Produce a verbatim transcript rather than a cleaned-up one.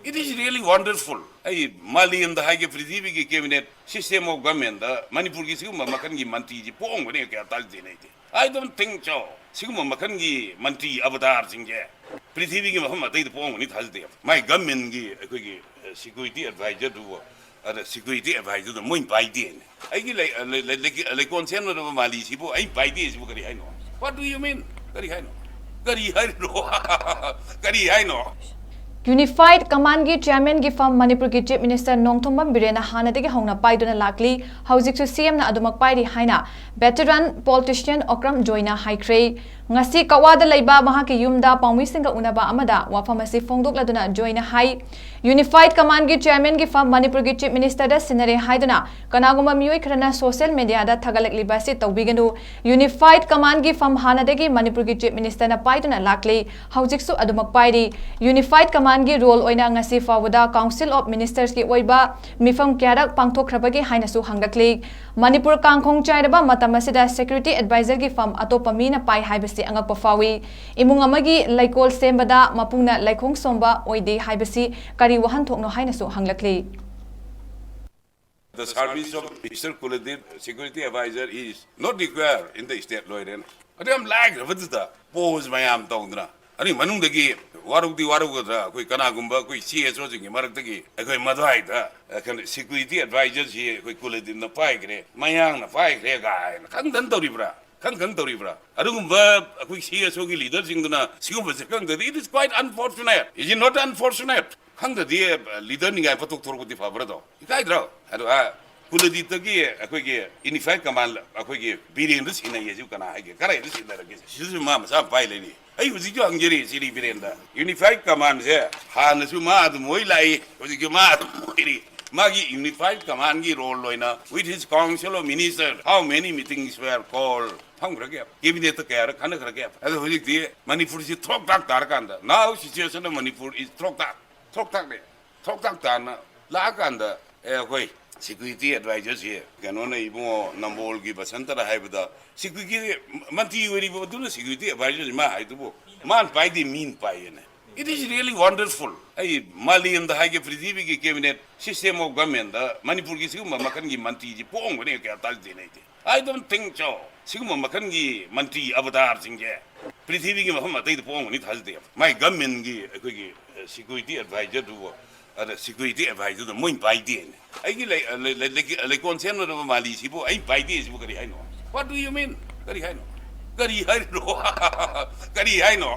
It is really wonderful. ꯑꯩ ꯃꯥꯂꯦꯝꯗ ꯍꯥꯏꯒꯦ, ꯄ꯭ꯔꯤꯊꯤꯕꯤꯒꯤ cabinet system of governmentꯗ ꯃꯅꯤꯄꯨꯔꯒꯤ ꯁꯤꯒꯨꯝꯕ ꯃꯈꯜꯒꯤ ꯃꯟꯇ꯭ꯔꯤꯁꯤ ꯄꯣꯛꯑꯝꯒꯅꯤ ꯀꯌꯥ ꯊꯥꯖꯗꯦꯅꯦ ꯑꯩꯗꯤ꯫ I don't think so. ꯁꯤꯒꯨꯝꯕ ꯃꯈꯜꯒꯤ ꯃꯟꯇ꯭ꯔꯤ ꯑꯕꯇꯥꯔꯁꯤꯡꯁꯦ ꯄ꯭ꯔꯤꯊꯤꯕꯤꯒꯤ ꯃꯐꯝ ꯑꯇꯩꯗ ꯄꯣꯛꯑꯝꯒꯅꯤ ꯊꯥꯖꯗꯦ꯫ ꯃꯥꯏ governmentꯒꯤ ꯑꯩꯈꯣꯏꯒꯤ, ꯑ, security advisorꯗꯨꯕꯨ, ꯑꯗ security advisorꯗꯨ ꯃꯣꯏꯅ ꯄꯥꯏꯗꯦꯅꯦ꯫ ꯑꯩꯒꯤ ꯂꯩ-, ꯂꯩ-, ꯂꯩ-, ꯂꯩꯀꯣꯟ ꯁꯦꯝꯅꯅꯕ ꯃꯥꯂꯤꯁꯤꯕꯨ ꯑꯩ ꯄꯥꯏꯗꯦ ꯁꯤꯕꯨ ꯀꯔꯤ ꯍꯥꯏꯅꯣ? What do you mean? ꯀꯔꯤ ꯍꯥꯏꯅꯣ? ꯀꯔꯤ ꯍꯥꯏꯅꯣ? ꯀꯔꯤ ꯍꯥꯏꯅꯣ? Unified Commandꯀꯤ chairmanꯒꯤ ꯐꯝ ꯃꯅꯤꯄꯨꯔꯒꯤ Chief Minister ꯅꯣꯡꯊꯣꯝꯕꯝ ꯕꯤꯔꯦꯟꯅ ꯍꯥꯟꯅꯗꯒꯤ ꯍꯧꯅ ꯄꯥꯏꯗꯨꯅ ꯂꯥꯛꯂꯤ, ꯍꯧꯖꯤꯛꯁꯨ CMꯅ ꯑꯗꯨꯃꯛ ꯄꯥꯏꯔꯤ ꯍꯥꯏꯅ veteran politician ꯑꯣꯀ꯭ꯔꯝ ꯖꯣꯏꯅ ꯍꯥꯏꯈ꯭ꯔꯦ꯫ ꯉꯁꯤ ꯀꯛꯋꯥꯗ ꯂꯩꯕ ꯃꯍꯥꯛꯀꯤ ꯌꯨꯝꯗ ꯄꯥꯎꯃꯤꯁꯤꯡꯒ ꯎꯅꯕ ꯑꯃꯗ ꯋꯥꯐꯝ ꯑꯁꯤ ꯐꯣꯡꯗꯣꯛꯂꯗꯨꯅ ꯖꯣꯏꯅ ꯍꯥꯏ, Unified Commandꯀꯤ chairmanꯒꯤ ꯐꯝ ꯃꯅꯤꯄꯨꯔꯒꯤ Chief Ministerꯗ ꯁꯤꯟꯅꯔꯦ ꯍꯥꯏꯗꯨꯅ ꯀꯅꯥꯒꯨꯝꯕ ꯃꯤꯑꯣꯏ ꯈꯔꯅ social mediaꯗ ꯊꯥꯒꯠꯂꯛꯂꯤꯕ ꯑꯁꯤ ꯇꯧꯕꯤꯒꯅꯨ꯫ Unified Commandꯀꯤ ꯐꯝ ꯍꯥꯟꯅꯗꯒꯤ ꯃꯅꯤꯄꯨꯔꯒꯤ Chief Ministerꯅ ꯄꯥꯏꯗꯨꯅ ꯂꯥꯛꯂꯤ, ꯍꯧꯖꯤꯛꯁꯨ ꯑꯗꯨꯃꯛ ꯄꯥꯏꯔꯤ꯫ Unified Commandꯀꯤ role ꯑꯣꯏꯅ ꯉꯁꯤ ꯐꯥꯎꯕꯗ Council of Ministersꯀꯤ ꯑꯣꯏꯕ ꯃꯤꯐꯝ ꯀꯌꯥꯔꯛ ꯄꯥꯡꯊꯣꯛꯈ꯭ꯔꯕꯒꯦ ꯍꯥꯏꯅꯁꯨ ꯍꯪꯂꯛꯂꯤ꯫ ꯃꯅꯤꯄꯨꯔ ꯀꯥꯡꯈꯣꯡ ꯆꯥꯏꯔꯕ ꯃꯇꯝ ꯑꯁꯤꯗ security advisorꯒꯤ ꯐꯝ ꯑꯇꯣꯞꯄ ꯃꯤꯅ ꯄꯥꯏ ꯍꯥꯏꯕꯁꯤ ꯑꯉꯛꯄ ꯐꯥꯎꯏ꯫ ꯏꯃꯨꯡ ꯑꯃꯒꯤ ꯂꯩꯀꯣꯜ ꯁꯦꯝꯕꯗ ꯃꯄꯨꯅ ꯂꯩꯈꯣꯡ ꯁꯣꯝꯕ ꯑꯣꯏꯗꯦ ꯍꯥꯏꯕꯁꯤ ꯀꯔꯤ ꯋꯥꯍꯟꯊꯣꯛꯅꯣ ꯍꯥꯏꯅꯁꯨ ꯍꯪꯂꯛꯂꯤ꯫ The service of Mister Kuladip, security advisor, is not required in the state ꯂꯣꯏꯔꯦꯅ꯫ ꯑꯗꯨ ꯌꯥꯝ ꯂꯥꯏꯈ꯭ꯔꯕꯗꯨꯗ pose ꯃꯌꯥꯝ ꯇꯧꯗꯅ, ꯑꯗꯨꯒꯤ ꯃꯅꯨꯡꯗꯒꯤ ꯋꯥꯔꯧꯗꯤ ꯋꯥꯔꯧꯒꯗ꯭ꯔꯥ, ꯑꯩꯈꯣꯏ ꯀꯅꯥꯒꯨꯝꯕ ꯑꯩꯈꯣꯏ CSOꯁꯤꯡꯒꯤ ꯃꯔꯛꯇꯒꯤ ꯑꯩꯈꯣꯏ ꯃꯗ꯭ꯋꯥꯏꯗ, ꯑ, ꯀꯩꯅꯣ, security advisorꯁꯤ ꯑꯩꯈꯣꯏ ꯀꯨꯂꯗꯤꯞꯅ ꯄꯥꯏꯈ꯭ꯔꯦ, ꯃꯌꯥꯡꯅ ꯄꯥꯏꯈ꯭ꯔꯦ ꯀꯥꯏꯅ ꯈꯪꯗꯅ ꯇꯧꯔꯤꯕ꯭ꯔꯥ? ꯈꯪ ꯈꯪ ꯇꯧꯔꯤꯕ꯭ꯔꯥ? ꯑꯗꯨꯒꯨꯝꯕ ꯑꯩꯈꯣꯏ CSOꯒꯤ leaderꯁꯤꯡꯗꯨꯅ ꯁꯤꯒꯨꯝꯕꯁꯦ ꯈꯪꯗ꯭ꯔꯗꯤ, it is quite unfortunate. Is it not unfortunate? ꯈꯪꯗ꯭ꯔꯗꯤ, ꯑ, leaderꯅꯤꯉꯥꯏ ꯄꯣꯠꯊꯣꯛ ꯊꯣꯔꯛꯄꯗꯤ ꯐꯕ꯭ꯔꯗꯣ? ꯏꯀꯥꯏꯗ꯭ꯔꯣ? ꯑꯗꯣ, ꯑ, ꯀꯨꯂꯗꯤꯞꯇꯒꯤ ꯑꯩꯈꯣꯏꯒꯤ Unified Command ꯑꯩꯈꯣꯏꯒꯤ ꯕꯤꯔꯦꯟꯗ ꯁꯤꯟꯅꯩ ꯍꯥꯏꯁꯤ ꯀꯅꯥ ꯍꯥꯏꯒꯦ? ꯀꯗꯥꯏꯗ ꯁꯤꯟꯅꯔꯒꯦ? ꯁꯤꯗꯁꯨ ꯃꯥ ꯃꯁꯥ ꯄꯥꯏ ꯂꯩꯅꯤ꯫ ꯑꯩ ꯍꯧꯖꯤꯛꯁꯨ ꯍꯪꯖꯔꯤ ꯁꯤꯗꯤ ꯕꯤꯔꯦꯟꯗ꯫ Unified Commandꯁꯦ ꯍꯥꯟꯅꯁꯨ ꯃꯥ ꯑꯗꯨꯝ ꯑꯣꯏ ꯂꯥꯛꯏ, ꯍꯧꯖꯤꯛꯁꯨ ꯃꯥ ꯑꯗꯨꯝ ꯑꯣꯏꯔꯤ꯫ ꯃꯥꯒꯤ Unified Commandꯀꯤ roleꯗ ꯑꯣꯏꯅ with his Council of Ministers how many meetings were called? ꯐꯝꯈ꯭ꯔꯒꯦ? Cabinetꯇ ꯀꯌꯥꯔꯛ ꯈꯟꯅꯈ꯭ꯔꯒꯦ? ꯑꯗꯣ ꯍꯧꯖꯤꯛꯇꯤ ꯃꯅꯤꯄꯨꯔꯁꯤ ꯊ꯭ꯔꯣꯛ ꯊꯥꯛ ꯇꯥꯔꯀꯥꯟꯗ, now situation of Manipur is ꯊ꯭ꯔꯣꯛ ꯊꯥꯛ, ꯊ꯭ꯔꯣꯛ ꯊꯥꯛꯅꯦ꯫ ꯊ꯭ꯔꯣꯛ ꯊꯥꯛ ꯇꯥꯅ ꯂꯥꯛꯑꯀꯥꯟꯗ, ꯑꯦ, ꯑꯩꯈꯣꯏ security advisorꯁꯤ ꯀꯩꯅꯣꯅ, ꯏꯕꯨꯡꯉꯣ ꯅꯝꯕꯣꯜꯒꯤ ꯕꯁꯟꯇꯅ ꯍꯥꯏꯕꯗ, security ꯃꯟꯇ꯭ꯔꯤ ꯑꯣꯏꯔꯤꯕ ꯑꯗꯨꯅ security advisorꯁꯤ ꯃꯥ ꯍꯥꯏꯗꯨꯕꯨ, ꯃꯥꯅ ꯄꯥꯏꯗꯦ, ꯃꯤꯅ ꯄꯥꯏꯌꯦꯅꯦ꯫ It is really wonderful. ꯑꯩ ꯃꯥꯂꯦꯝꯗ ꯍꯥꯏꯒꯦ, ꯄ꯭ꯔꯤꯊꯤꯕꯤꯒꯤ cabinet system of government ꯗ ꯃꯅꯤꯄꯨꯔꯒꯤ ꯁꯤꯒꯨꯝꯕ ꯃꯈꯜꯒꯤ ꯃꯟꯇ꯭ꯔꯤꯁꯤ ꯄꯣꯛꯑꯝꯒꯅꯤ ꯀꯌꯥ ꯊꯥꯖꯗꯦꯅꯦ ꯑꯩꯗꯤ꯫ I don't think so. ꯁꯤꯒꯨꯝꯕ ꯃꯈꯜꯒꯤ ꯃꯟꯇ꯭ꯔꯤ ꯑꯕꯇꯥꯔꯁꯤꯡꯁꯦ ꯄ꯭ꯔꯤꯊꯤꯕꯤꯒꯤ ꯃꯐꯝ ꯑꯇꯩꯗ ꯄꯣꯛꯑꯝꯒꯅꯤ ꯊꯥꯖꯗꯦ꯫ ꯃꯥꯏ government ꯒꯤ ꯑꯩꯈꯣꯏꯒꯤ, ꯑ, security advisor ꯗꯨꯕꯨ, ꯑꯗ security advisor ꯗꯨ ꯃꯣꯏꯅ ꯄꯥꯏꯗꯦ꯫ ꯑꯩꯒꯤ ꯂꯩ-, ꯂꯩ-, ꯂꯩ-, ꯂꯩ-, ꯂꯩꯀꯣꯜ ꯁꯦꯝꯅꯔꯕ ꯃꯥꯂꯤꯁꯤꯕꯨ ꯑꯩ ꯄꯥꯏꯗꯦ ꯁꯤꯕꯨ ꯀꯔꯤ ꯍꯥꯏꯅꯣ? What do you mean? ꯀꯔꯤ ꯍꯥꯏꯅꯣ? ꯀꯔꯤ ꯍꯥꯏꯅꯣ? ꯀꯔꯤ ꯍꯥꯏꯅꯣ?